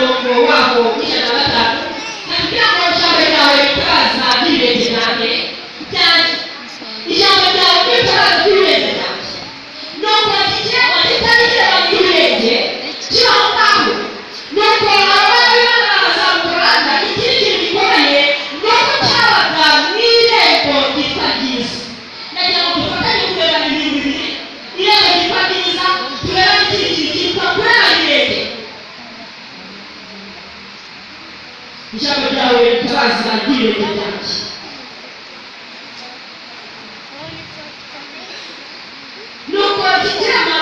Murongo waho 105 kugira ngo ijambo ryawe ritabaza ry'ibirenge byanjye byanjye, ijambo ryawe ritabaza ry'ibirenge byanjye. Nuko ikirema kitari kirema ibirenge kiba aho ngaho. Nuko abana b'Imana barazamuka baza. Ikindi kintu gikomeye ni uko cyabaga mu irembo ryitwa Ryiza. Ndagira ngo dufatanye kureba ibintu bibiri: irembo ryitwa Ryiza, turebe n'ikindi kintu cyitwa kureba ibirenge. Ijambo ryawe ritabaza ry'ibirenge byanjye. Nuko ikirema,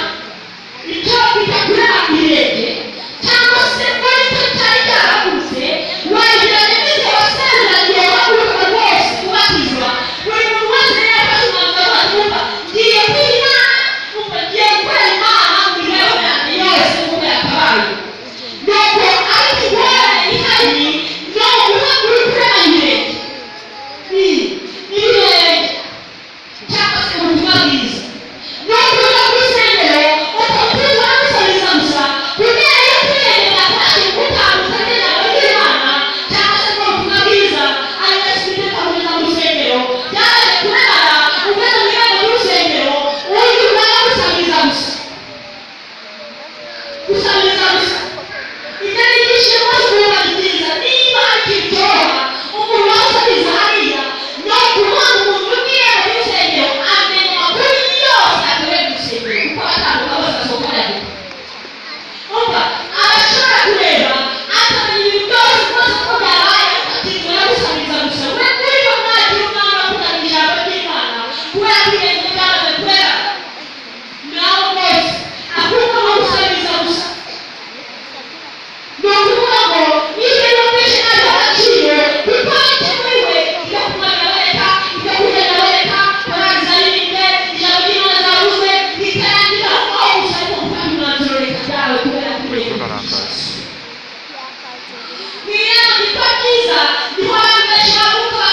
icyo bita kureba ibirenge cyangwa se muri cyo cyari cyarahagurutse, wagereranya n'ibyo wasezeraniye wahagurukaga rwose ubatizwa. Buri muntu wese yari afashe umwanzuro avuga ati: "Wumva, ngiye kwiha Imana, wumva, ngiye gukorera Imana mu mibereho yanjye yose nk'uko yakabaye." Nuko ariko ingorane ihari ni uguhaguruka ureba ibirenge, ibirenge cyangwa se ubutumwa bwiza, ni ukuza ku rusengero ukabwirwa no gusabiriza gusa, kubera yuko ibirenge byafashe gutambutsa n'ijambo ry'Imana cyangwa se bwo butumwa bwiza ari Yesu Kristo akomeza mu rusengero, byamaze kurara ugeze mu irembo ry'urusengero, unyurwa no gusabiriza gusa, gusabiriza gusa. Ibyo bigisha rwose kubiba ni byiza. Niba hari ikintu cyoroha umuntu wasabiriza hariya, ni ukuvuga ngo umuntu uri mu irembo ry'urusengero amenya amakuru yose akorera mu rusengero, kuko abatambuka bose basohoka bayavuga. Umva, abashobora kureba akamenya ibintu byose rwose ko byabaye, ariko akizwa no gusabiriza gusa. We muri bo mwagira umwana bakundana ijambo ry'Imana, kubera ko ibirenge byamaze kurera nawe rwose, ahubwo no gusabiriza gusa. Ni ukuvuga ngo niba yumvishe ntabwo agaciro, kuko icyo muri we ibyo kunywa biraboneka, ibyo kurya biraboneka, korali zaririmbwe, ijambo ry'Imana zavuzwe, bikarangira aho ngaho gusa. Ariko gufata umwanzuro reka byawe kubera ko ibirenge mu irembo ryitwa Ryiza niho abantu benshi bavuka,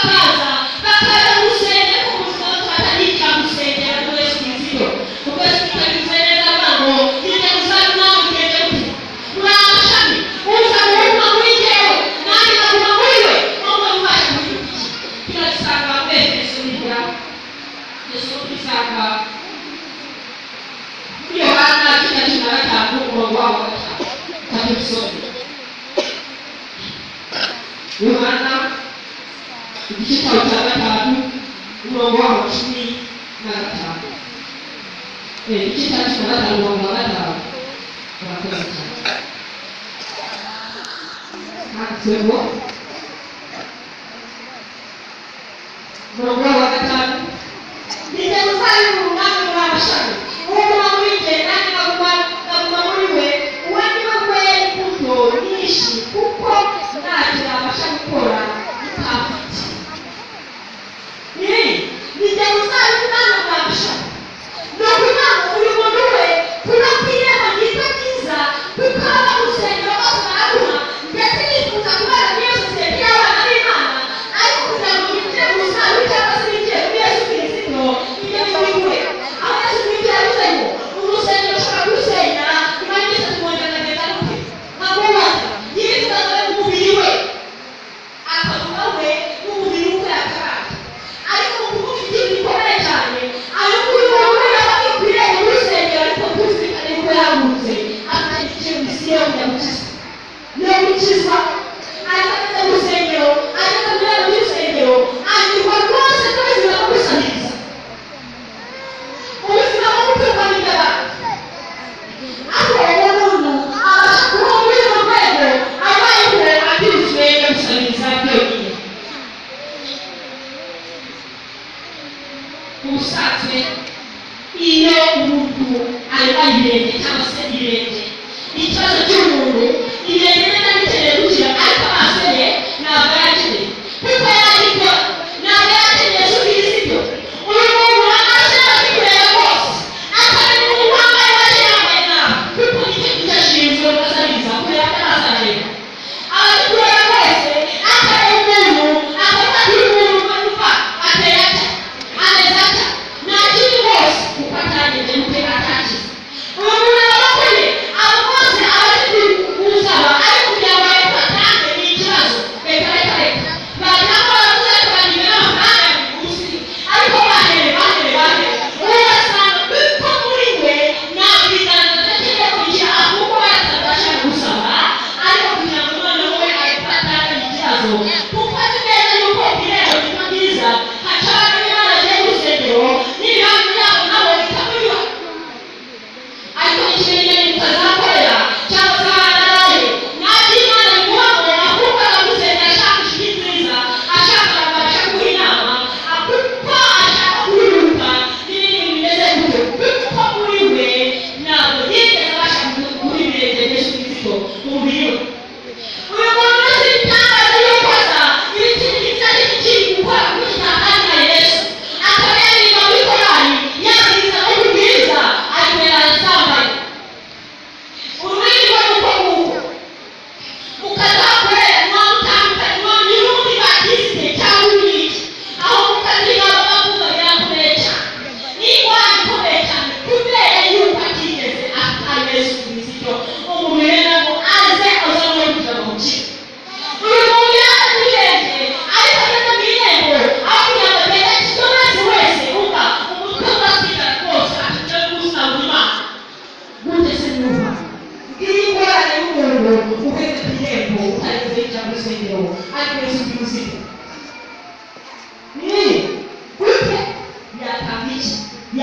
bakaza mu rusengero, kuko ubuzima bwo batarigira gusengera ngo Yesu Kristo, kuko Yesu Kristo abivuze neza avuga ngo nijya gusaba nawe ugende gute? Muri amashami uza guhuma muri jyewe, nanjye nkaguma muri we, wowe ubasha kugira iki? Turabisanga muri Efeso nibura, Yesu tubisanga muri Yohana 15, umurongo wawo wa 5. Katubisome Yohana igice cyawo cya 5, umurongo wawo 15. Igice cya 15, umurongo wa 5. Murakoze cyane. Handitseho umurongo wawo wa 5: "Nijye muzabibu, namwe muri amashami. Uguma muri jye, nanjye nkaguma muri we, uwo ni we wera imbuto nyinshi, kuko ntacyo yabasha gukora mutamfite." Nijye muzabibu, namwe muri amashami. Ni ukuvuga ngo uyu muntu we kuba ku irembo ryitwa Ryiza, kuko aba mu rusengero bose baraguha, ndetse yifuza kubana n'iyo sosiyete y'abana b'Imana, ariko kugira ngo yinjire mu ruzabibu cyangwa se yinjire muri Yesu Kristo, ibyo biri kure. Aho Yesu Kristo yavuze ngo urusengero ushobora kurusenya, nyuma y'iminsi 3 mwongera akagenda gute? Nkakubaka. Yifuzaga umubiri we, akavuga we n'umubiri we uko yakabaye. Ariko mu kuvuga ikintu gikomeye cyane, ayo nguyu wowe yaba ari ku irembo ry'urusengero, ariko tuzirikane yuko yahagurutse afite ikintu misiyo yo kujya gukiza, yo gukizwa. Ariko ageze mu rusengero, ageze mu irembo ry'urusengero, anyurwa rwose n'ubuzima bwo gusabiriza, ubuzima bwo guturwa n'ibyabantu. Aho uwo muntu abasha kuba muri urwo rwego abayeho abyuzwe no gusabiriza byonyine. Ubusanzwe iyo umuntu arwaye ibirenge cyangwa se ibirenge, ikibazo cy'umuntu, ibirenge neza bikeneye gukira, ariko amaso ye ntabwo yarakeneye, kuko yarabikora, ntabwo yarakeneye Yesu Kristo. Uyu muntu amaso ye ari kureba rwose, akamenya umuntu wambaye waje yambaye nabi, kuko nicyo icyo ashinzwe asabiriza, kureba ko amaso arareba. Abazi kureba rwose, akareba umuntu akavuga ati: "Uyu muntu umva ateye atya, ameze atya." Nta kindi rwose, kuko atagenze gute? Atakize. Uyu muntu abakoye abo bose abazi gusaba, ariko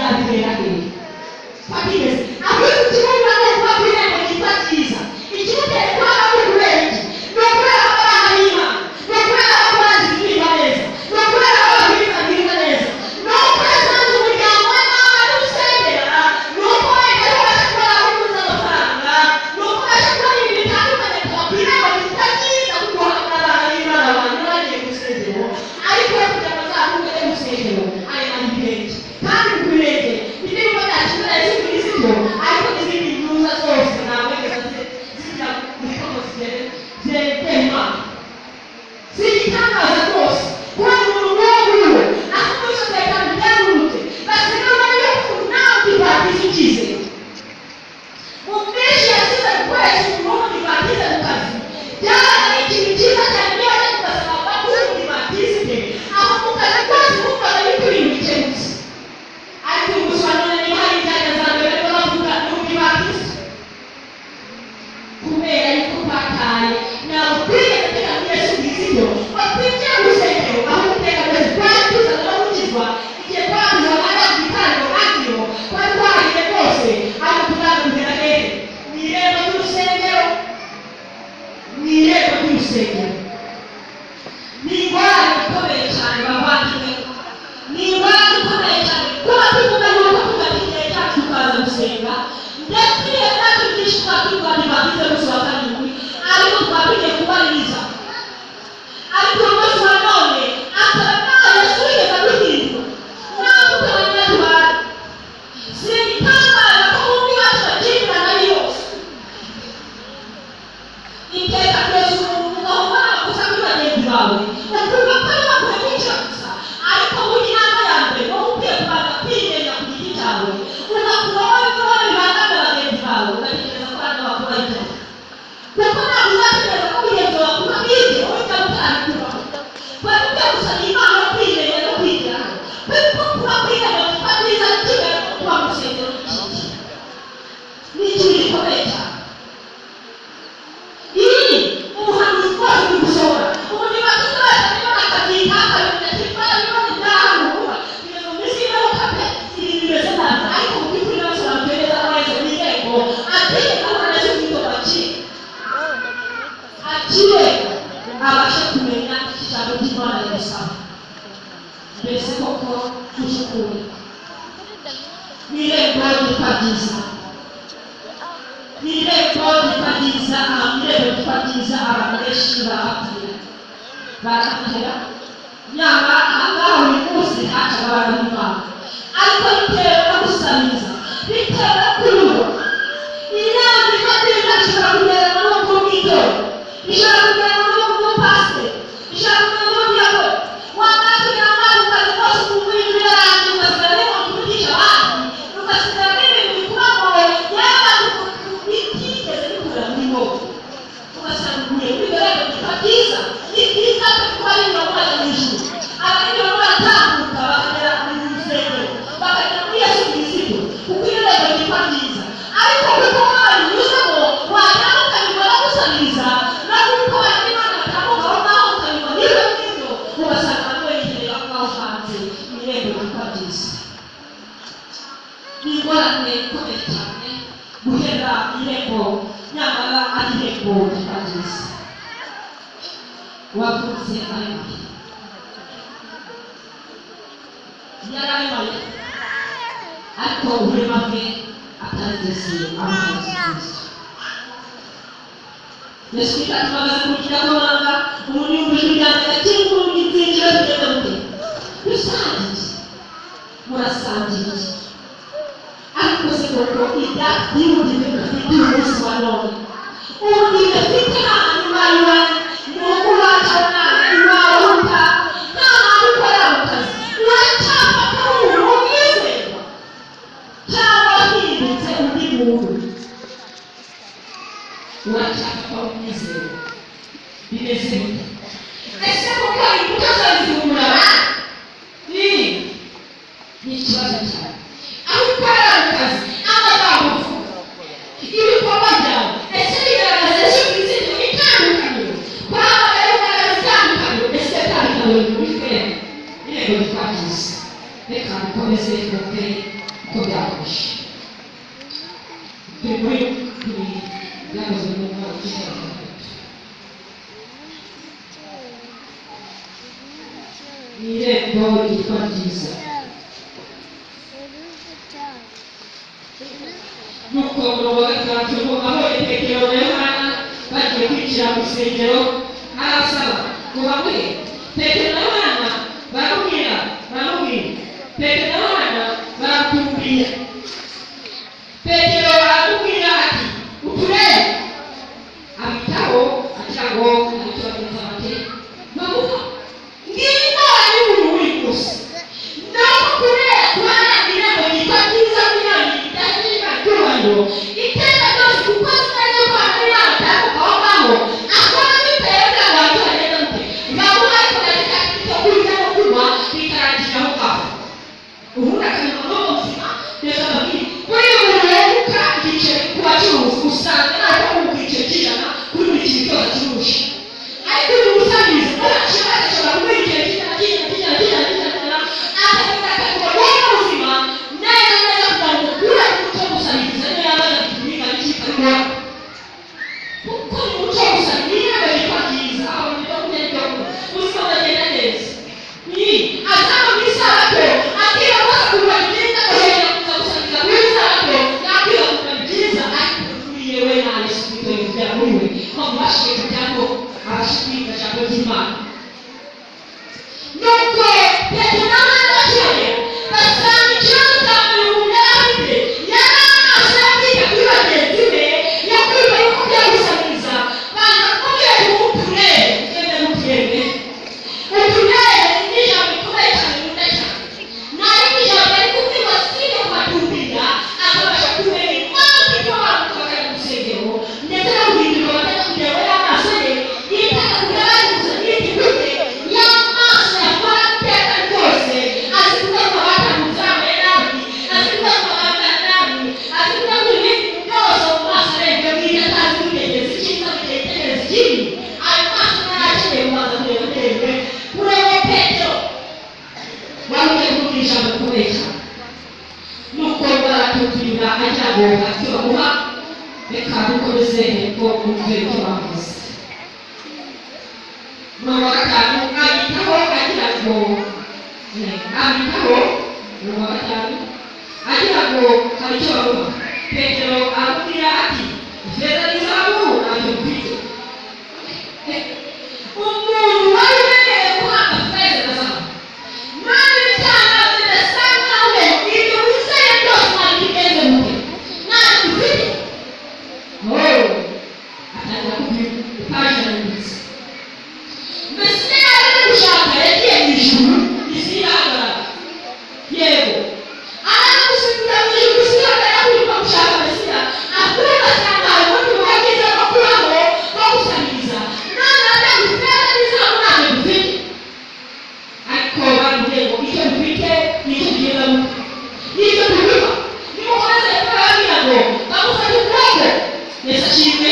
Yabihera hehe? Twakigeze ahubwo ikibuga ni ukuba ku irembo ryitwa ryiza. Ikimuteye kuba ari ukubera iki? Ni ukubera ko abana b'Imana, ni ukubera ko bazi kuririmba neza, ni ukubera ko babwiriza bwiza neza, ni uko yasanze umuryango we nawe n'usengera, ni uko wenda ariho ubasha kubona aho uguza amafaranga, ni uko ubasha kubona ibintu bitandukanye kuba ku irembo ryitwa ryiza, kuko hamwe n'abana b'Imana abantu bagiye ku rusengero, ariko we kugira ngo azahuke ajye mu rusengero arema ibirenge, kandi ku birenge ibyo biba byashyizwe Yesu Kristo, ariko n'izindi ntuza zose ntabwo wigeze zijya muri koko zigende Imana. Si igitangaza rwose kubona umuntu nk'uwo nguwo aho muri sosiyete byarurutse basigaye bari nawe utibatiza ukize. Mu minsi yasize gukoresha umuntu w'umudivatize mu kazi byabaga ari ikintu cyiza cyane, niyo wajya kugasaba bakuru umudivatize aho mu kazi kose wumvaga yuko ibintu bikemutse. Ariko uyu munsi wa none niba hari injyana za mbere barimo bavuga ni umudivatize, kubera yuko twataye, ntabwo twigeze tujya muri Yesu Kristo ngo twinjire mu rusengero, aho iteka ryose twari tuzana no gukizwa. Igihe twarangiza hariya ku gitaramo radiyo twari twahagiye rwose, ariko tuzaza kugera hehe? Mu irembo ry'urusengero, mu irembo ry'urusengero. Ni ingorane ikomeye cyane, bavandimwe, ni ingorane ikomeye cyane kuba tuvuga yuko tugata igihe cyacu tukaza gusenga, ndetse ibihe byacu byinshi tuba tuvuga ntibagize gusa wa karindwi, ariko tukaba tugiye kubaririza. Ariko uyu munsi wa none akaba nta Yesu wigeze aduhindura, ntabwo tutabona tubana. Si igitangaza ko mu iwacu bakirana yose iteka ryose, umuntu ugahora amakosa kuri bagenzi bawe, ukumva ko ari baguhemukira gusa. Ariko burya intambwe ya mbere wowe ukwiye kubanza kwimenya ku giti cyawe, ugakuraho ibikorwa bibangamira bagenzi bawe, ugatekereza ko abandi bakora ibyaha, kuko ntabwo uzatekereza ko mugenzi wawe akura nk'ibyo wowe ukaba utarabikuraho. Twari dukwiye gusaba Imana yo kwimenya no kwigiraho, kuko kuba ku irembo ryitwa ryiza ni kimwe no kuba mu rusengero n'ikindi, ni ikintu gikomeye cyane. Iyi ubuhanuzi bwose buri gusohora. Umudivatize wese niba akabyita akabimenya ati bibona ibyahanuwe kugeza mu minsi y'imperuka pe, ibintu bimeze nabi, ariko mu by'ukuri n'abasobanukiwe neza ko Yesu mu irembo atigeze ahura na Yesu Kristo ngo akire, akire abashe kumenya icyo ijambo ry'Imana rimusaba. Mbese koko by'ukuri mu irembo ryitwa ryiza, mu irembo ryitwa ryiza, aha mu irembo ryitwa ryiza abantu benshi barahapfira, barahapfira. Nyamara aha ngaha buri munsi hacaga abantu b'Imana, ariko bitewe no gusabiriza, bitewe no kuruha, irembo ryitwa ryiza rishobora kugereranywa n'umukuru w'itorero, rishobora kugereranywa n'umukuru w'umupasiteri, rishobora kugereranywa n'umudiyakoni. Wamara kugera muri ako kazi kose ukumva ibintu birarangiye, ugasigara uri mu kuvugisha abandi, ugasigara n'ibintu bikubagoye, yaba bitigeze bikurira muri wowe, ugasanga uguye muri ibyo rero byitwa byiza. Ni byiza kuko ari ibintu bajya mu ijuru, abari barimo baratambuka bakagera mu rusengero, bakagera muri Yesu Kristo, kuko iyo rero ryitwa ryiza. Ariko kuko wabinyuzemo, wagera ukabibona gusabiriza, no kuko abantu Imana batambuka aho ngaho ukabibona n'ibyo ngibyo, ugasanga abantu wegereye aho ngaho hanze mu irembo ryitwa ryiza. Ni ingorane ikomeye cyane guhera irembo, nyamara ari irembo ryitwa ryiza. Wavutse aremaye, yararemaye, ariko uburema bwe atarigeze amuha Yesu Kristo. Yesu Kristo atubabaza kurugira kw'amanga, umuntu yumva ijwi ryanjye agakingura urugi rwinjira, tugenda mute dusangiye, murasangiye iki? Ariko se koko y'ubugingo dufite uyu munsi wa none, ubugingo dufite nta hantu iwawe ni uko uwaca iwawe utaha, nta hantu ukorera mu kazi, uracyafata umuntu w'umwizerwa cyangwa wahindutse undi muntu? Uracyafata umwizerwa? Bimeze bite? Ese koko imbuto zawe zihumura abandi? Ni ikibazo cyane. Aho ukorera mu kazi, amagambo uvuga, ibikorwa byawe, ese bigaragaza Yesu Kristo itandukaniro? Kwamagana bigaragaza itandukaniro. Ese itandukaniro muri twebwe irembo ryitwa ryiza? Reka dukomeze twumve. Turi muri turi byakozwe n'umwaka igice cya 6. Ni irembo ryitwa Ryiza. Nuko umurongo wa 6 ngo abonye Petero na Yohana bagiye kwinjira mu rusengero, arabasaba ngo bamuhe. Petero na Yohana baramubwira, Petero na Yohana baramubwira. Petero aramubwira ati uturebe. Abitaho agira ngo aricyo bagenza bate bamuha. Ngiyo ari urumuri gusa. Naho kureba kubana irembo ryitwa Ryiza kugira ngo ritangire icyubahiro. Iteka ryose kuko azi neza ko abantu b'Imana batavuka aho ngaho, akora bitewe kugira ngo abantu bagende gute. Bamuha ariko na cya kintu cyo kurya no kunywa bikarangirira aho ngaho. Ubundi akamenya n'ubwo buzima, reka mbabwire, buriya umuntu yunguka igiceri ku bacuruzi usanga ntabwo kunguka igiceri cy'100 kuri buri kintu cyose acuruje. Ariko uyu musabirizi ntacyo ashobora kuguha igiceri cy'100 cy'100 cy'100 cy'100 cy'100, akagenda akagura wowe ubuzima neza neza kugira ngo ukure ku muco wo gusabiriza, niyo yaba afite ibiribwa n'ikindi abikora. Kuko mu muco wo gusabiriza irembo ryitwa Ryiza, aho ibyo kurya n'ibyo kunywa, ubuzima buragenda neza. Ni azaba mu isabato akira rwose kugura ibyiza, akongera kuza gusabiriza ku isabato, yakwiga kugura ibyiza, ariko kuriye we na Yesu Kristo yumvira muri we, bamubashije kugira ngo abashe kwiga ijambo ry'Imana. Nuko Petero na Yohana bakihagera basanga ikibazo cya mbere umuntu yari afite yari amaso yo kwiga kuri bagenzi be, yo kwiga yuko byo gusabiriza, baza kumubwira ngo uturebe, ugende muturebe. Uturebe ni ijambo rikomeye cyane nkunda cyane. Nta rindi jambo ari kubwirwa usibye kubatumbira, akabasha kumenya impamvu icyo abantu bakajya mu rusengero, ndetse no guhindurwa amateka kugira ngo y'amaso ye yitaga ku bari gusa n'igihute, y'amaso yakora iteka ryose, azi kuvuga ngo batambutse bambaye nabi, azi kuvuga ngo bambaye nabi, azi kuvuga ngo ibindi byose mu maso arebye bwite atazi kwitegereza icyiza mu gihe yitegereza ikibi. Ayo maso ntarakeneye kubanza kureba ndebe kureba Petero wari ugiye kumubwira ijambo rikomeye cyane. Nuko baratubwira agira ngo icyo bamuha, reka dukomeze hepfo wumve icyo bavuze. Umurongo wa 5 abitaho agira ngo abitaho, umurongo wa 5 agira ngo hari icyo bamuha. Petero aramubwira ati ifeza n'izahabu ntacyo mfite. Umuntu wari umenyereye guhabwa feza na zahabu, none ibyaha bidasa nkaho ibyo wizeye byose ntabwo bigenze mute, ntacyo ufite. Atangira kubwira ipaji arayibitse. Mesiya yari ari gushaka yagiye mu ijuru, isi irahagarara. Yego, araza gusubira mu ijuru, isi irahagarara kwiruka gushaka Mesiya, akureba asanga hari ubundi buryo bwiza bwo kubaho bwo gusabiriza. None aravuga ngo ifeza n'izahabu ntabyo dufite, ariko baramubwiye ngo icyo dufite nicyo tugenda mute, nicyo tubiba. Nimukomeze barababwira ngo bamufate ukuboko. Yesu ashimwe.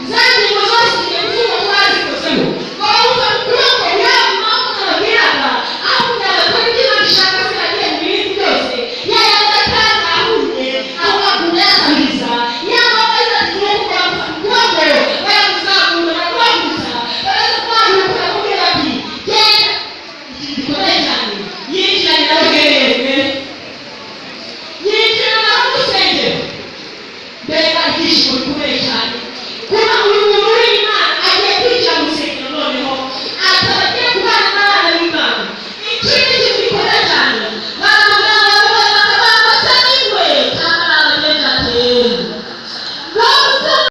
Za ngingo zose zigiye kuzumva ko bazikozeho, ngo bamufate ukuboko, yaba amaboko ababwiraga aho kugira ngo akore ibyo Imana ishaka se agiye mu bindi byose, ya yandi atarahuye aho akunda yasabiriza, yaba abaza ati ukuboko, bamufata ukuboko, baramuzamura, baramuhagurutsa, baraza kumuhaguruka, baramubwira bati genda. Ikintu gikomeye cyane, yinjiranye nawe hehe? Yinjirana nawe mu rusengero. Mbega ibyishimo.